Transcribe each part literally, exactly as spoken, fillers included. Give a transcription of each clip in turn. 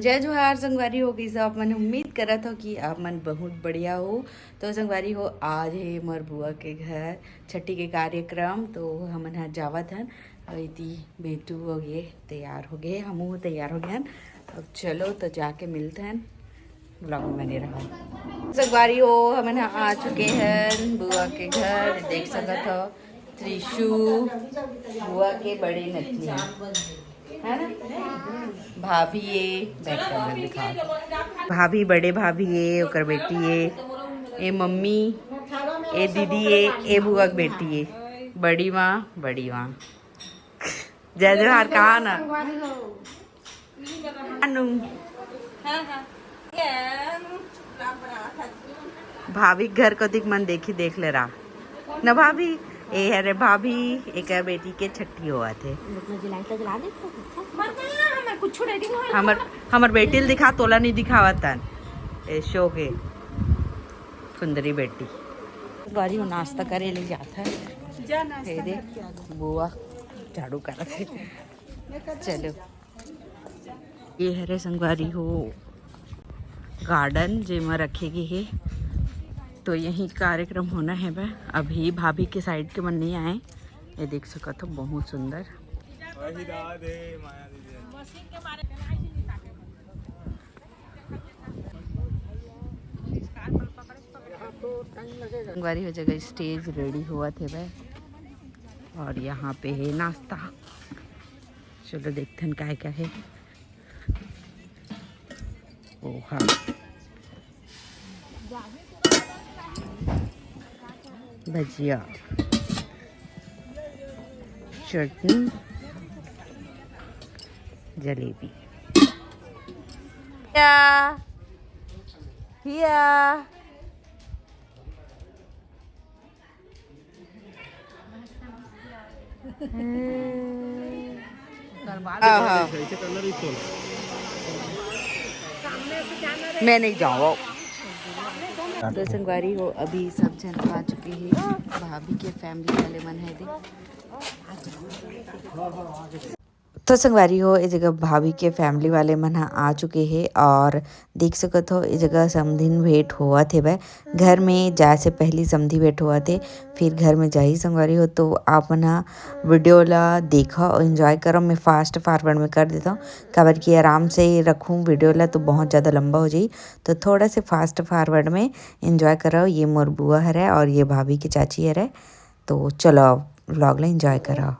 जय जोहार संगवारी हो, कइसे आप मन? उम्मीद करत हो कि आप मन बहुत बढ़िया हो। तो संगवारी हो, आज हे मोर बुआ के घर छट्ठी के कार्यक्रम, तो हमन ह जावत हन। अउ एती बेटू हो गे, तैयार हो गे, हमहू तैयार हो गे हन। अब चलो तो जाके मिलते हन, vlog में बने रहो। संगवारी हो, हमन ह आ चुके हन बुआ के घर, देख सकत हो। त्रिशु, बुआ के बड़े नतनी, है ना? भाभी ये, back camera दिखा। भाभी, बड़े भाभी ये, ओकर बेटी ये, ए मम्मी, ए दीदी ये, ए बुआ के बेटी ये, बड़ी माँ, बड़ी माँ। जय जोहार, कहा ना? अनु। भाभी घर कतिक मन देखी देख ले रहा न भाभी। ए हरे भाभी, एक बेटी के छट्ठी होवत हे। हमर, हमर बेटी ल दिखा, तोला नहीं दिखावत हन। ए शो के सुंदरी बेटी। गाड़ी में नाश्ता करे ले जात हे। हे दे, बुआ झाड़ू करत हे। चलो, ये हरे संगवारी हो garden, जेमा रखे गे हे। तो यही कार्यक्रम होना हे बे। अभी भाभी के side के मन नहीं आए, ये देख सकत हो, बहुत सुंदर। संगवारी हो, जगह stage ready होवत हे बे, और यहाँ पे हे नाश्ता। चलो देखथन काय का हे। ओहा, भजिया, चटनी, जलेबी। या, या। हाँ, हाँ। मैं नहीं जाऊँ। तो संगवारी हो, अभी सब झन आ चुके हैं, भाभी के family वाले मन है दे। तो संगवारी हो, ए जगह भाभी के family वाले मन ह आ चुके हे और देख सकत हो, ए जगह समधिन भेंट होवत हेवय। घर में जाए से पहली समधी भेंट होवत हे, फिर घर में जाही संगवारी हो। तो आप मन ह video ला देखव और enjoy करव। मैं fast forward में कर देथव, काबर कि आराम से रखूँ video ला तो बहुत ज़्यादा लंबा हो जाही, तो थोड़ा से fast forward में enjoy करव। ये मोर बुआ हरय और ये भाभी के चाची हरय। तो चलो, vlog ला enjoy करव।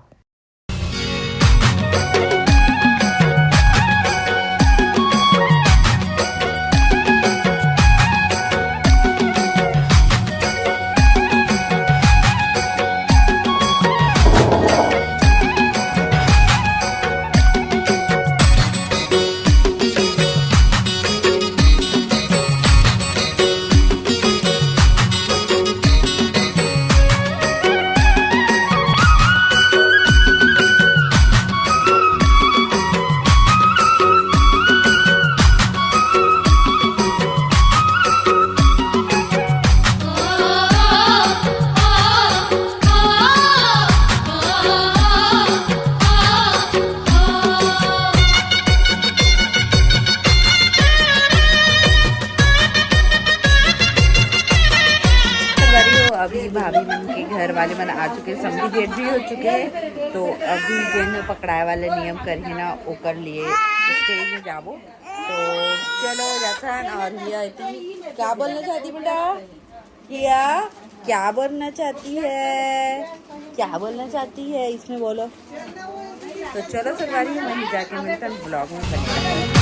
संगवारी हो, अभी भाभी मन के घर वाले मन आ चुके, समधी भेंट भी हो चुके हैं। तो अभी जेन पकड़ाए वाले नियम करही ना, ओकर लिए stage में जाबो। तो चलो जाथन। और हिया एती क्या बोलना चाहती बेटा? हिया क्या बोलना चाहती है? क्या बोलना चाहती है इसमें बोलो। तो चलो संगवारी, वहीं जाके मिलते हैं, vlog में बने रहो।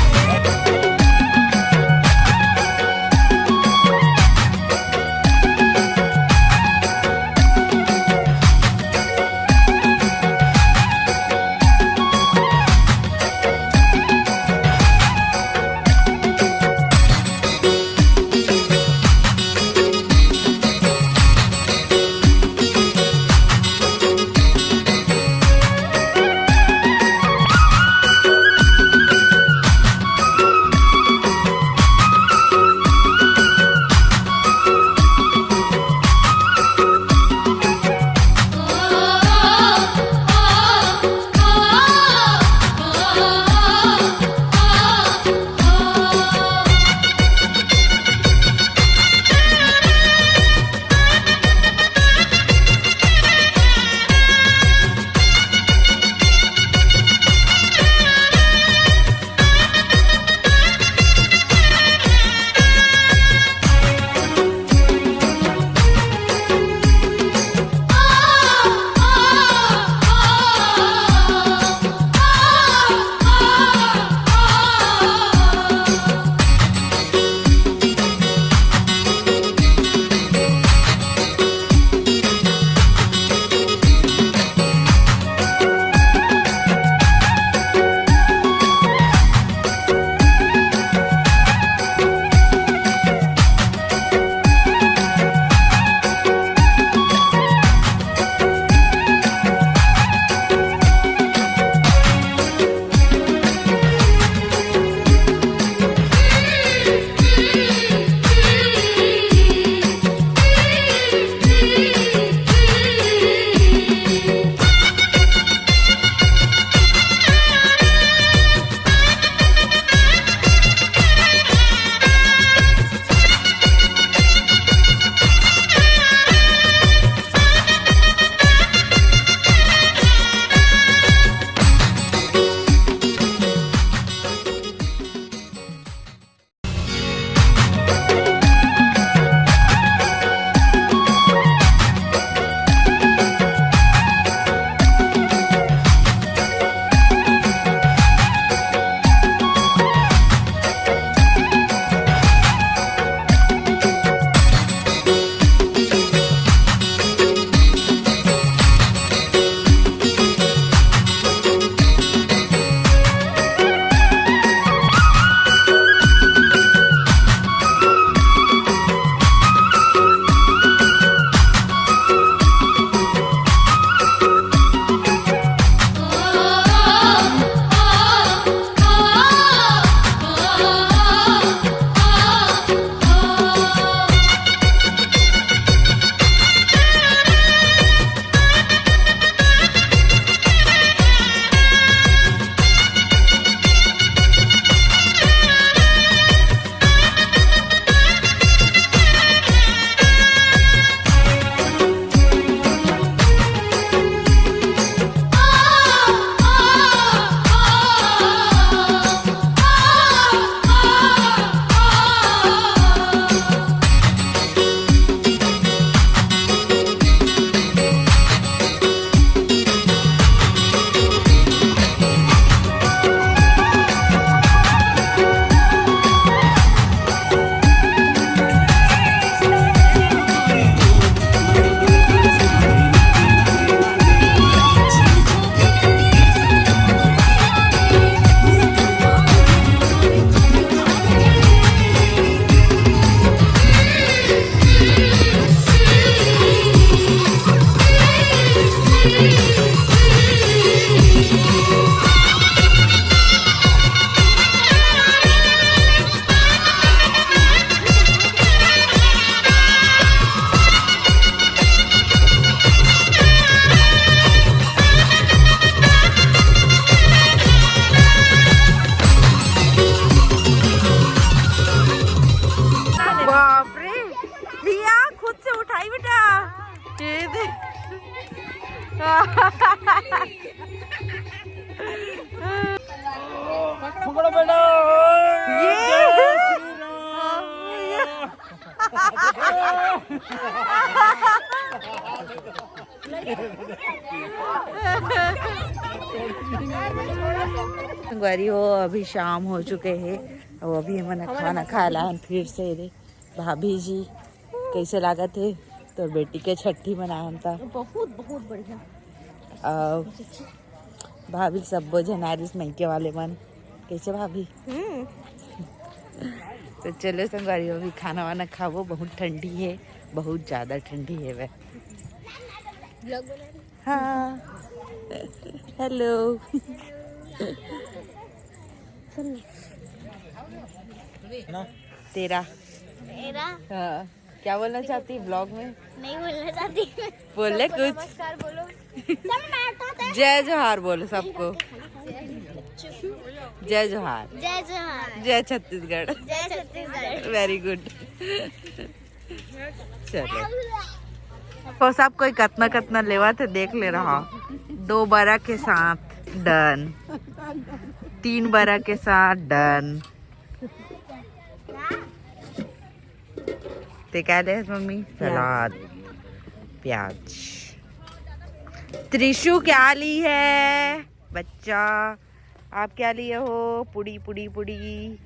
पकड़ो बेटा। ये। संगवारी हो, अभी शाम हो चुके हे अउ अभी हमन खाना खाए ला हन फिर से रे। भाभी जी, कैसे लागत हे तोर बेटी के छट्ठी मनावन त? बहुत, बहुत बढ़िया। अउ भाभी सब्बो झन आरिस, मइके वाले मन। कैसे भाभी? हम्म। तो चलो संगवारी, अभी खाना वाना खाबो। बहुत ठंडी हे, बहुत ज्यादा ठंडी हे वह। Vlog बना रही। हाँ। Hello। तेरा। मेरा। हाँ। क्या बोलना चाहती है vlog में? नहीं बोलना चाहती। बोल ले कुछ। नमस्कार बोलो। सब बैठा थे। जय जोहार बोलो सबको। जय जोहार। जय जोहार। जय छत्तीसगढ़। जय छत्तीसगढ़। Very good। चलो, तो सब कोई कतना कतना लेवा थे, देख ले रहा। दो बरा के साथ done, तीन बरा के साथ done। ते क्या ले मम्मी? प्याज। सलाद, प्याज। त्रिशु क्या ली है बच्चा? आप क्या लिए हो? पुड़ी, पुड़ी, पुड़ी।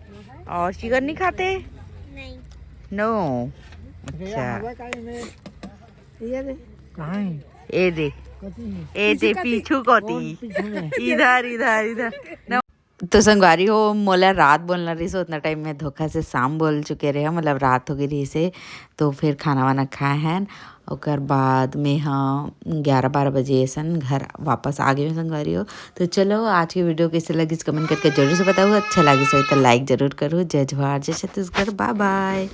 और चिकन नहीं खाते? नहीं। No। अच्छा। ये दे। कहाँ है? ए दे। कथी है? ए दे, पीछू कौन कोती। पीछू में? इधर, इधर, इधर। तो संगवारी हो, मोला रात बोलना रहिस, उतना टाइम में धोखा से शाम बोल चुके रहे, मतलब रात हो गई रहिस हे, तो फिर खाना वाना खाए हैं। ओकर बाद में हाँ ग्यारह बारह बजे ऐसन घर वापस आ गए संगवारी हो। तो चलो, आज के वीडियो कैसे लगिस कमेंट करके जरूर से बताओ, अच्छा लगिस हो तो लाइक जरूर करो। जय जोहार, जय छत्तीसगढ़, बाय बाय।